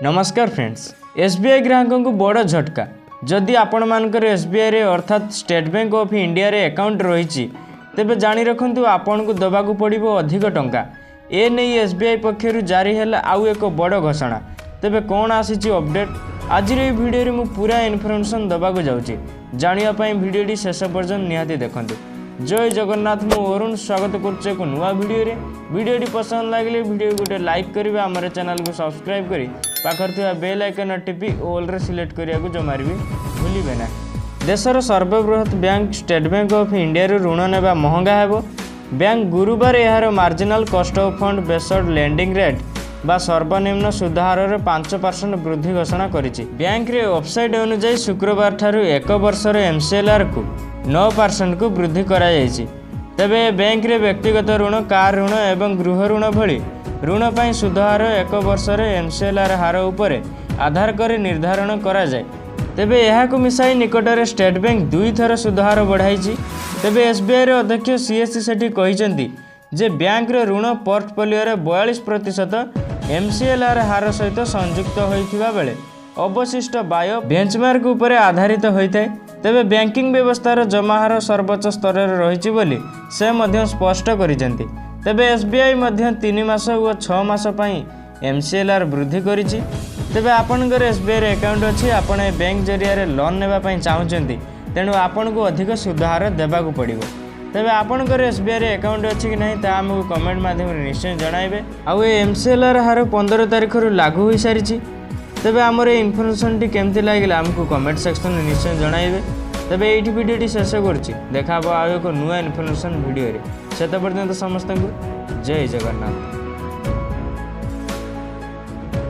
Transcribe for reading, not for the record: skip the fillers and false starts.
ନମସ୍କାର friends, SBI ଗ୍ରାହକଙ୍କୁ ବଡ଼ ଝଟକା। ଯଦି ଆପଣମାନଙ୍କର ଏସ୍ବିଆଇରେ, ଅର୍ଥାତ୍ ଷ୍ଟେଟ୍ ବ୍ୟାଙ୍କ ଅଫ୍ ଇଣ୍ଡିଆରେ ଆକାଉଣ୍ଟ ରହିଛି, ତେବେ ଜାଣି ରଖନ୍ତୁ, ଆପଣଙ୍କୁ ଦେବାକୁ ପଡ଼ିବ ଅଧିକ ଟଙ୍କା। ଏ ନେଇ ଏସ୍ବିଆଇ ପକ୍ଷରୁ ଜାରି ହେଲା ଆଉ ଏକ ବଡ଼ ଘୋଷଣା। ତେବେ କ'ଣ ଆସିଛି ଅପଡେଟ୍, ଆଜିର ଏହି ଭିଡ଼ିଓରେ ମୁଁ ପୁରା ଇନଫର୍ମେସନ୍ ଦେବାକୁ ଯାଉଛି। ଜାଣିବା ପାଇଁ ଭିଡ଼ିଓଟି ଶେଷ ପର୍ଯ୍ୟନ୍ତ ନିହାତି ଦେଖନ୍ତୁ। ଜୟ ଜଗନ୍ନାଥ, ମୁଁ ଅରୁଣ, ସ୍ୱାଗତ କରୁଛି ଏକ ନୂଆ ଭିଡ଼ିଓରେ। ଭିଡ଼ିଓଟି ପସନ୍ଦ ଲାଗିଲେ ଭିଡ଼ିଓ ଗୋଟେ ଲାଇକ୍ କରିବେ, ଆମର ଚ୍ୟାନେଲକୁ ସବସ୍କ୍ରାଇବ୍ କରି ପାଖରେ ଥିବା ବେଲ୍ ଆଇକନ୍ ଟିପି ଅଲ୍ରେ ସିଲେକ୍ଟ କରିବାକୁ ଜମାରେ ବି ଭୁଲିବେ ନାହିଁ। ଦେଶର ସର୍ବବୃହତ୍ ବ୍ୟାଙ୍କ ଷ୍ଟେଟ୍ ବ୍ୟାଙ୍କ ଅଫ୍ ଇଣ୍ଡିଆରୁ ଋଣ ନେବା ମହଙ୍ଗା ହେବ। ବ୍ୟାଙ୍କ ଗୁରୁବାର ଏହାର marginal cost of fund based lending rate ବା ସର୍ବନିମ୍ନ ସୁଧ ହାରରେ 5% ବୃଦ୍ଧି ଘୋଷଣା କରିଛି। ବ୍ୟାଙ୍କରେ ୱେବସାଇଟ୍ ଅନୁଯାୟୀ, ଶୁକ୍ରବାର ଠାରୁ ଏକ ବର୍ଷର ଏମ୍ସିଏଲ୍ଆର୍କୁ 9%କୁ ବୃଦ୍ଧି କରାଯାଇଛି। ତେବେ ଏ ବ୍ୟାଙ୍କରେ ବ୍ୟକ୍ତିଗତ ଋଣ, କାର୍ ଋଣ ଏବଂ ଗୃହ ଋଣ ଭଳି ଋଣ ପାଇଁ ସୁଧ ହାର ଏକ ବର୍ଷରେ ଏମ୍ସିଏଲ୍ଆର୍ ହାର ଉପରେ ଆଧାର କରି ନିର୍ଦ୍ଧାରଣ କରାଯାଏ। ତେବେ ଏହାକୁ ମିଶାଇ ନିକଟରେ ଷ୍ଟେଟ୍ ବ୍ୟାଙ୍କ ଦୁଇଥର ସୁଧହାର ବଢ଼ାଇଛି। ତେବେ ଏସ୍ବିଆଇର ଅଧ୍ୟକ୍ଷ ସିଏସ୍ ସେଠୀ କହିଛନ୍ତି ଯେ ବ୍ୟାଙ୍କର ଋଣ ପୋର୍ଟଫୋଲିଓର 42% ଏମ୍ସିଏଲ୍ଆର୍ ହାର ସହିତ ସଂଯୁକ୍ତ ହୋଇଥିବା ବେଳେ ଅବଶିଷ୍ଟ ବାହ୍ୟ ବେଞ୍ଚମାର୍କ ଉପରେ ଆଧାରିତ ହୋଇଥାଏ। ତେବେ ବ୍ୟାଙ୍କିଂ ବ୍ୟବସ୍ଥାର ଜମା ହାର ସର୍ବୋଚ୍ଚ ସ୍ତରରେ ରହିଛି ବୋଲି ସେ ମଧ୍ୟ ସ୍ପଷ୍ଟ କରିଛନ୍ତି। ତେବେ ଏସ୍ବିଆଇ ମଧ୍ୟ 3 ମାସ ଓ 6 ମାସ ପାଇଁ ଏମ୍ସିଏଲ୍ଆର୍ ବୃଦ୍ଧି କରିଛି। ତେବେ ଆପଣଙ୍କର ଏସ୍ବିଆଇରେ ଆକାଉଣ୍ଟ ଅଛି, ଆପଣ ଏ ବ୍ୟାଙ୍କ ଜରିଆରେ ଲୋନ୍ ନେବା ପାଇଁ ଚାହୁଁଛନ୍ତି, ତେଣୁ ଆପଣଙ୍କୁ ଅଧିକ ସୁଧହାର ଦେବାକୁ ପଡ଼ିବ। ତେବେ ଆପଣଙ୍କର ଏସ୍ବିଆଇରେ ଆକାଉଣ୍ଟ ଅଛି କି ନାହିଁ, ତାହା ଆମକୁ କମେଣ୍ଟ ମାଧ୍ୟମରେ ନିଶ୍ଚୟ ଜଣାଇବେ। ଆଉ ଏ ଏମ୍ସିଏଲ୍ଆର୍ ହାର 15 ତାରିଖରୁ ଲାଗୁ ହୋଇସାରିଛି। ତେବେ ଆମର ଏ ଇନଫର୍ମେସନ୍ଟି କେମିତି ଲାଗିଲା, ଆମକୁ କମେଣ୍ଟ ସେକ୍ସନରେ ନିଶ୍ଚୟ ଜଣାଇବେ। ତେବେ ଏଇଠି ଭିଡ଼ିଓଟି ଶେଷ କରୁଛି। ଦେଖା ହେବ ଆଉ ଏକ ନୂଆ ଇନଫର୍ମେସନ୍ ଭିଡ଼ିଓରେ। ସେତେ ପର୍ଯ୍ୟନ୍ତ ସମସ୍ତଙ୍କୁ ଜୟ ଜଗନ୍ନାଥ।